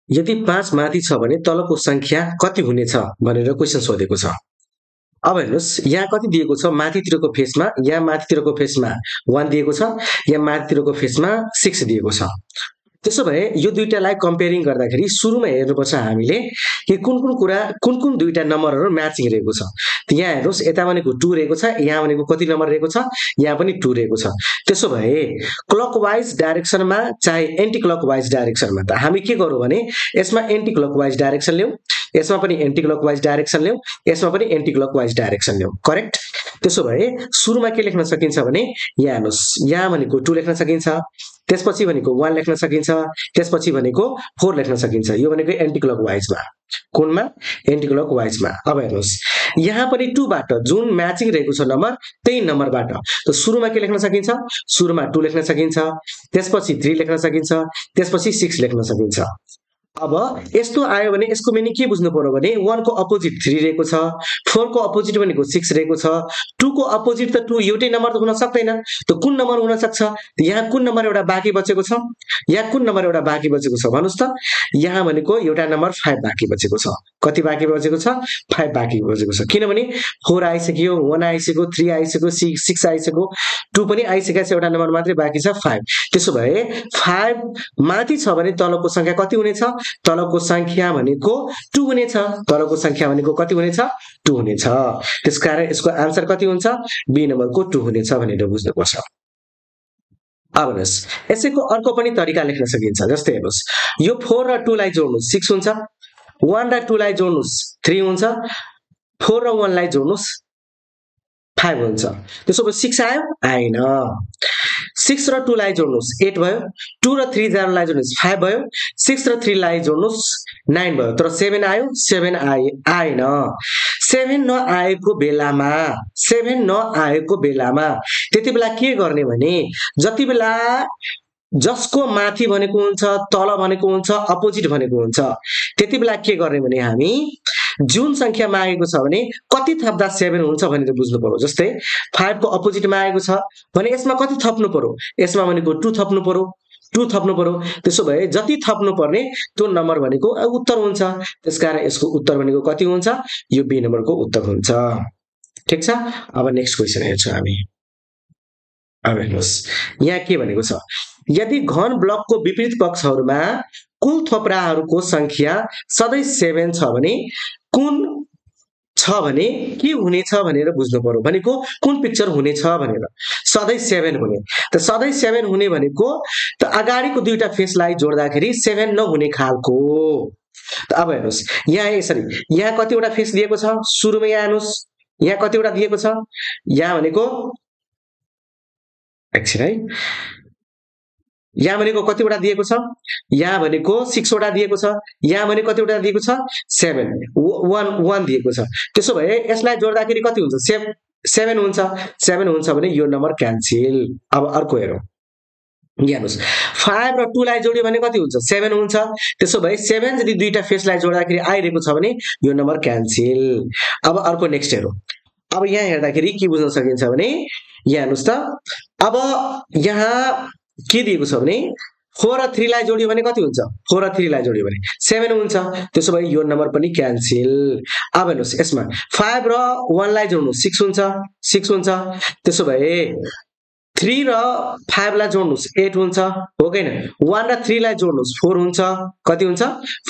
यदि 5 माथि छ भने तलको संख्या कति हुनेछ भनेर क्वेशन सोधेको छ। अब हेर्नुस् यहाँ कति दिएको छ माथितिरको फेसमा, यहाँ माथितिरको फेसमा 1 दिएको छ, यहाँ माथितिरको फेसमा 6 दिएको छ। त्यसो भए यो दुईटालाई कम्पेयरिङ गर्दाखेरि सुरुमा हेर्नुपर्छ हामीले कि कुन दुईटा नम्बरहरु म्याचिङ रहेको छ। त यहाँ हेर्नुस् यता भनेको 2 रहेको छ, यहाँ भनेको कति नम्बर रहेको छ, यहाँ पनि 2 रहेको छ। त्यसो भए क्लकवाइज डाइरेक्सनमा चाहे एन्टी क्लकवाइज डाइरेक्सनमा त हामी के गरौँ भने यसमा एन्टी क्लकवाइज डाइरेक्सन ल्याऊ, यसमा पनि एन्टी क्लकवाइज डाइरेक्सन ल्याऊ, यसमा पनि एन्टी क्लकवाइज डाइरेक्सन ल्याऊ, करेक्ट। त्यसो भए सुरुमा के लेख्न सकिन्छ भने यहाँ हेर्नुस् यहाँ भनेको 2 लेख्न सकिन्छ, त्यसपछि भनेको 1 लेख्न सकिन्छ, त्यसपछि भनेको 4 लेख्न सकिन्छ। यो भनेको एन्टी क्लकवाइजमा, कुनमा एन्टी क्लकवाइजमा। अब हेर्नुस् यहाँ पनि 2 बाट जुन म्याचिङ रहेको छ नम्बर त्यही नम्बरबाट त सुरुमा के लेख्न सकिन्छ, सुरुमा 2 लेख्न सकिन्छ, त्यसपछि 3 लेख्न सकिन्छ, त्यसपछि 6 लेख्न सकिन्छ। अब यस्तो आयो भने यसको मिनिङ के बुझ्नु पर्यो भने 1 को अपोजिट 3 रहेको छ, 4 को अपोजिट भनेको 6 रहेको छ, 2 को अपोजिट त 2 एउटै नम्बर त हुन सक्दैन। त कुन नम्बर हुन सक्छ? यहाँ कुन नम्बर एउटा बाँकी बचेको छ? यहाँ कुन नम्बर एउटा बाँकी बचेको छ भन्नुस् त? यहाँ भनेको एउटा नम्बर 5 बाँकी बचेको छ। कति बाँकी बचेको छ? 5 बाँकी बचेको छ। किनभने 4 आइसक्यो, 1 आइसक्यो, 3 आइसक्यो, 6 आइसक्यो, 2 पनि आइसकेको छ, एउटा नम्बर मात्रै बाँकी छ 5। त्यसो भए 5 माथि छ भने तलको संख्या कति हुनेछ? तलको संख्या भनेको 2 हुनेछ। तलको संख्या भनेको कति हुनेछ? 2 हुनेछ। त्यसकारण यसको आन्सर कति हुन्छ? बी नम्बरको 2 हुनेछ भनेर बुझ्नुपर्छ। अब हेर्नुस् यसैको अर्को पनि तरिका लेख्न सकिन्छ। जस्तै हेर्नुस् यो 4 र 2 लाई जोड्नुस् 6 हुन्छ, 1 र 2 लाई जोड्नुस् 3 हुन्छ, 4 र 1 लाई जोड्नुस् 5 हुन्छ। त्यसो भए 6 आयो? आएन। 6 र 2 लाई जोड्नुस् 8 भयो, 2 र 3 लाई जोड्नुस् 5 भयो, 6 र 3 लाई जोड्नुस् 9 भयो। तर 7 आयो? 7 आएन। 7 नआएको बेलामा, 7 नआएको बेलामा त्यति बेला के गर्ने भने जति बेला जसको माथि भनेको हुन्छ, तल भनेको हुन्छ, अपोजिट भनेको हुन्छ, त्यति बेला के गर्ने भने हामी जुन संख्या मागेको छ भने कति थप्दा 7 हुन्छ भनेर बुझ्नु पर्यो। जस्तै 5 को अपोजिट मागेको छ भने यसमा कति थप्नु पर्यो? यसमा भनेको 2 थप्नु पर्यो, 2 थप्नु पर्यो। त्यसो भए जति थप्नु पर्ने त्यो नम्बर भनेको उत्तर हुन्छ। त्यसकारण यसको उत्तर भनेको कति हुन्छ? यो बी नम्बरको उत्तर हुन्छ। ठीक छ। अब नेक्स्ट क्वेशन हेर्छौं हामी। अब हेर्नुस् यहाँ के भनेको छ, यदि घन ब्लकको विपरीत पक्षहरूमा कुल थोप्राहरूको संख्या सधैं 7 छ भने कुन छ भने के हुनेछ भनेर बुझ्नु पर्यो। भनेको कुन पिक्चर हुनेछ भनेर। सधैं 7 हुने त सधैं 7 हुने भनेको त अगाडिको दुईटा फेसलाई जोड्दाखेरि 7 नहुने खालको। त अब हेर्नुस् यहाँ यसरी यहाँ कतिवटा फेस दिएको छ? सुरुमा यहाँ हेर्नुस् यहाँ कतिवटा दिएको छ? यहाँ भनेको एकछिन है, यहाँ भनेको कतिवटा दिएको छ? यहाँ भनेको 6 वटा दिएको छ, यहाँ भने कतिवटा दिएको छ? 7 1 दिएको छ। त्यसो भए यसलाई जोड्दाखेरि कति हुन्छ? 7 हुन्छ। 7 हुन्छ भने यो नम्बर क्यान्सल। अब अर्को हेरौं, यहाँ हेर्नुस् 5 र 2 लाई जोड्यो भने कति हुन्छ? 7 हुन्छ। त्यसो भए 7 यदि दुईटा फेसलाई जोड्दाखेरि आइरहेको छ भने यो नम्बर क्यान्सल। अब अर्को नेक्स्ट हेरौं। अब यहाँ हेर्दाखेरि के बुझ्न सकिन्छ भने यहाँ हेर्नुस् त, अब यहाँ के दिएको छ भने 4 र 3 लाई जोड्यो भने कति हुन्छ? 4 र 3 लाई जोड्यो भने 7 हुन्छ। त्यसो भए यो नम्बर पनि क्यान्सल। अब हेर्नुस् यसमा 5 र 1 लाई जोड्नुस् 6 हुन्छ, 6 हुन्छ। त्यसो भए 3 र 5 लाई जोड्नुस् 8 हुन्छ, हो कैन? 1 र 3 लाई जोड्नुस् 4 हुन्छ, कति हुन्छ?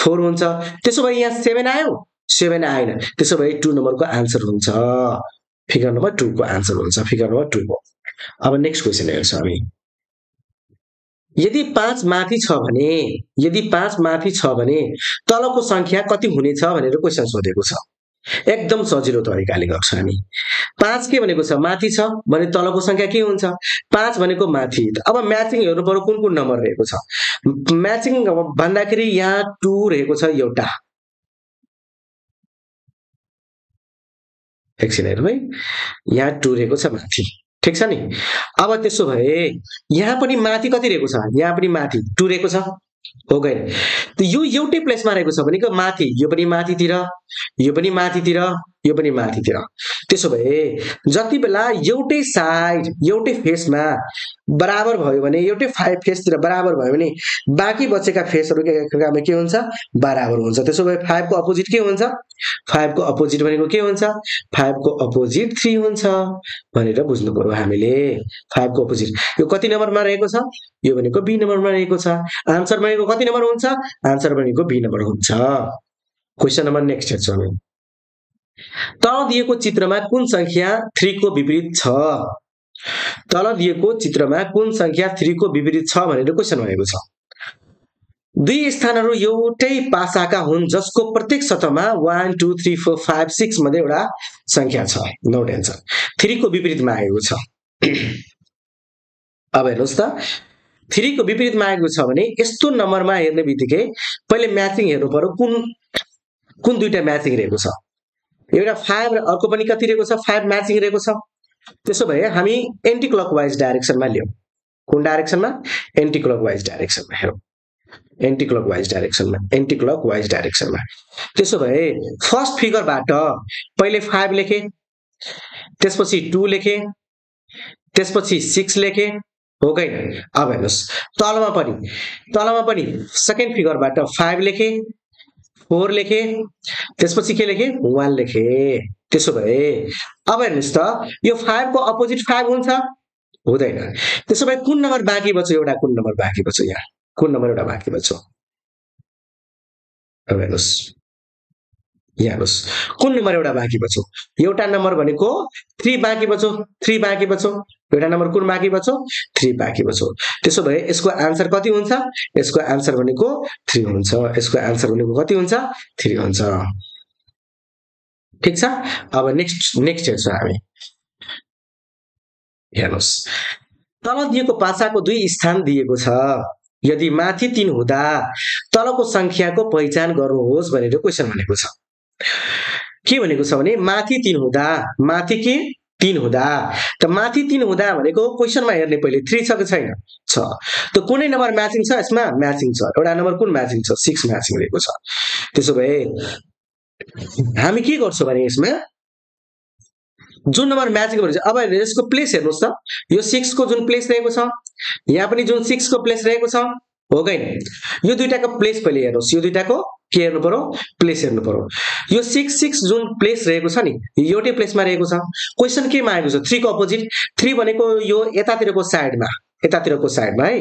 4 हुन्छ। त्यसो भए यहाँ 7 आयो? 7 आएन। त्यसो भए 2 नम्बरको आन्सर हुन्छ। फिगर नम्बर 2 को आन्सर हुन्छ, फिगर नम्बर 2 को। अब नेक्स्ट क्वेशन हेर्छौं हामी। यदि 5 माथि छ भने, यदि 5 माथि छ भने तलको संख्या कति हुनेछ भनेर क्वेशन सोधेको छ। एकदम सजिलो तरिकाले गर्छ हामी। 5 के भनेको छ? माथि छ भने तलको संख्या के हुन्छ? 5 भनेको माथि। अब म्याचिङ हेर्नु पर्यो कुन नम्बर रहेको छ। म्याचिङ भन्दाखेरि यहाँ 2 रहेको छ एउटा। एकछिन हेरौँ है, यहाँ 2 रहेको छ माथि, ठीक छ नि। अब त्यसो भए यहाँ पनि माथि कति रहेको छ? यहाँ पनि माथि 2 रहेको छ, हो गएन? त यो एउटै प्लेसमा रहेको छ भनेको माथि, यो पनि माथितिर, यो पनि माथितिर, यो पनि माथितिर। त्यसो भए जति बेला एउटै साइड एउटै फेसमा बराबर भयो भने, एउटै फेसतिर बराबर भयो भने बाँकी बचेका फेसहरुमा के हुन्छ? बराबर हुन्छ। त्यसो भए 5 को अपोजिट के हुन्छ? 5 को अपोजिट भनेको के हुन्छ? 5 को अपोजिट 3 हुन्छ भनेर बुझ्नु पर्यो हामीले। 5 को अपोजिट यो कति नम्बरमा रहेको छ? यो भनेको बी नम्बरमा रहेको छ। आन्सर भनेको कति नम्बर हुन्छ? आन्सर भनेको बी नम्बर हुन्छ। क्वेशन नम्बर नेक्स्ट हेर्छौं हामी। तल दिएको चित्रमा कुन संख्या 3 को विपरीत छ? तल दिएको चित्रमा कुन संख्या 3 को विपरीत छ भनेर क्वेशन भएको छ। दुई स्थानहरू एउटै पासाका हुन् जसको प्रत्येक सतहमा 1 2 3 4 5 6 मध्ये एउटा संख्या छ। नोट एन्सर 3 को विपरीतमा आएको छ। अब हेर्नुस् त 3 को विपरीतमा आएको छ भने यस्तो नम्बरमा हेर्ने बित्तिकै पहिले म्याचिङ हेर्नु पर्यो। कुन दुईटा म्याचिङ रहेको छ? एउटा 5 र अर्को पनि कति रहेको छ? 5 म्याचिङ रहेको छ। त्यसो भए हामी एन्टी क्लकवाइज डाइरेक्सनमा लियौं। कुन डाइरेक्सनमा? एन्टी क्लकवाइज डाइरेक्सनमा हेरौं। एन्टी क्लकवाइज डाइरेक्सनमा, एन्टी क्लकवाइज डाइरेक्सनमा। त्यसो भए फर्स्ट फिगरबाट पहिले 5 लेखे, त्यसपछि 2 लेखे, त्यसपछि 6 लेखे, हो कि हैन? अब हेर्नुस् तलमा पनि सेकेन्ड फिगरबाट 5 लेखे, 4 लेखे, त्यसपछि के लेखे? 1 लेखे। त्यसो भए अब हेर्नुस् त यो 5 को अपोजिट 5 हुन्छ? हुँदैन। त्यसो भए कुन नम्बर बाँकी बच्यो? एउटा कुन नम्बर बाँकी बच्यो? यहाँ कुन नम्बर एउटा बाँकी बच्यो? अब हेर्नुस्, यहाँ हेर्नुस् कुन नम्बर एउटा बाँकी बच्यो? एउटा नम्बर भनेको 3 बाँकी बच्यो। 3 बाँकी बच्यो। एउटा नम्बर कुन बाँकी बच्यो? 3 बाँकी बच्यो। त्यसो भए यसको आन्सर कति हुन्छ? यसको आन्सर भनेको 3 हुन्छ। यसको आन्सर भनेको कति हुन्छ? 3 हुन्छ। ठीक छ। अब नेक्स्ट हेर्छौं हामी। हेर्नुस् तल दिएको पासाको दुई स्थान दिएको छ। यदि माथि 3 हुँदा तलको संख्याको पहिचान गर्नुहोस् भनेर क्वेशन भनेको छ। के भनेको छ भने माथि 3 हुँदा, माथि के 3 हुँदा, त माथि 3 हुँदा भनेको क्वेशनमा हेर्ने पहिले 3 छ कि छैन? छ। त कुनै नम्बर म्याचिङ छ? यसमा म्याचिङ छ। एउटा नम्बर कुन म्याचिङ छ? 6 म्याचिङ रहेको छ। त्यसो भए हामी के गर्छौं भने यसमा जुन नम्बर म्याचिङ भन्छ, अब यसको प्लेस हेर्नुस् त। यो 6 को जुन प्लेस रहेको छ, यहाँ पनि जुन 6 को प्लेस रहेको छ, हो कि हैन? यो दुईटाको प्लेस पहिले हेर्नुस्। यो दुईटाको के हेर्नु पर्यो? प्लेस हेर्नु पर्यो। यो 6 जुन प्लेस रहेको छ नि, एउटै प्लेसमा रहेको छ। क्वेशन केमा आएको छ? 3 को अपोजिट। 3 भनेको यो यतातिरको साइडमा है।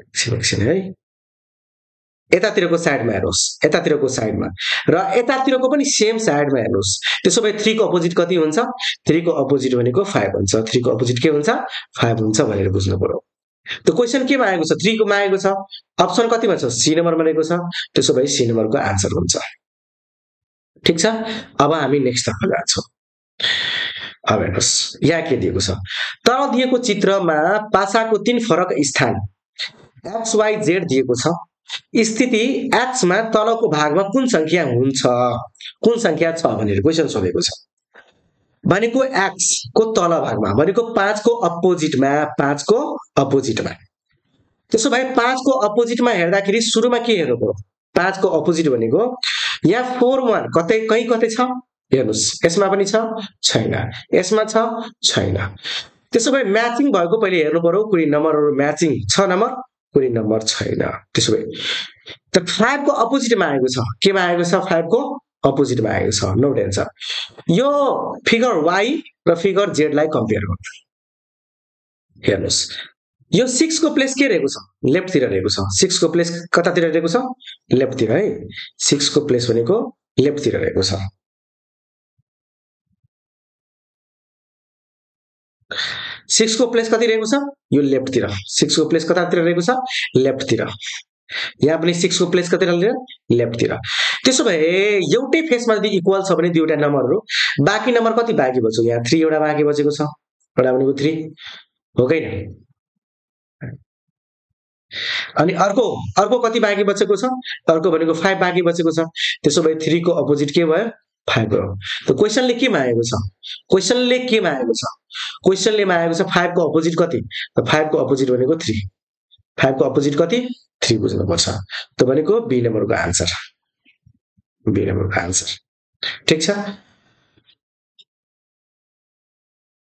एकछिन है, यतातिरको साइडमा हेर्नुस्, यतातिरको साइडमा र यतातिरको पनि सेम साइडमा हेर्नुस्। त्यसो भए 3 को अपोजिट कति हुन्छ? 3 को अपोजिट भनेको 5 हुन्छ। 3 को अपोजिट के हुन्छ? 5 हुन्छ भनेर बुझ्नु पर्यो। त क्वेशन केमा आएको छ? 3 को मा आएको छ। अप्सन कतिमा छ? सी नम्बरमा रहेको छ। त्यसो भए सी नम्बरको आन्सर हुन्छ। ठीक छ। अब हामी नेक्स्ट तर्फ जान्छौं। अब हेर्नुस् यहाँ के दिएको छ? तल दिएको चित्रमा पासाको 3 फरक स्थान x y z दिएको छ। स्थिति x मा तलको भागमा कुन संख्या हुन्छ? कुन संख्या छ भनेर क्वेशन सोधेको छ। भनेको x को तल भागमा भनेको 5 को अपोजिटमा, 5 को अपोजिटमा। त्यसो भए 5 को अपोजिटमा हेर्दाखेरि सुरुमा के हेर्नु पर्यो? 5 को अपोजिट भनेको यहाँ 4 1 कतै छ? हेर्नुस् यसमा पनि छ? छैन। यसमा छ? छैन। त्यसो भए म्याचिङ भएको पहिले हेर्नु पर्यो। कुनै नम्बरहरु म्याचिङ छ नम्बर, कुनै नम्बर छैन। त्यसो भए त 5 को अपोजिटमा आएको छ। केमा आएको छ? 5 को अपोजिटमा आएको छ। Note answer. यो फिगर y र फिगर z लाई कम्पेयर गर्नु। हेर्नुस् यो 6 को प्लेस के रहेको छ? लेफ्ट तिर रहेको छ। 6 को प्लेस कतातिर रहेको छ? लेफ्ट तिर है। 6 को प्लेस भनेको लेफ्ट तिर रहेको छ। 6 को प्लेस कति रहेको छ? यो लेफ्ट तिर। 6 को प्लेस कतातिर रहेको छ? लेफ्ट तिर। यहाँ पनि 6 को प्लेस कतितिर? लेफ्ट तिर। त्यसो भए एउटै फेसमा यदि इक्वल छ भने दुईटा नम्बरहरु, बाँकी नम्बर कति बाँकी बच्यो? यहाँ 3 एउटा बाँकी बचेको छ। एउटा भनेको 3 हो कि हैन? अनि अर्को कति बाँकी बचेको छ? अर्को भनेको 5 बाँकी बचेको छ। त्यसो भए 3 को अपोजिट के भयो? 5 भयो। त क्वेशनले केमा आएको छ? क्वेशनले केमा आएको छ? क्वेशनले मा आएको छ 5 को अपोजिट कति? त 5 को अपोजिट भनेको 3। 5 को अपोजिट कति? 3 बुझ्नुपर्छ त भनेको बी नम्बरको आन्सर ठिक छ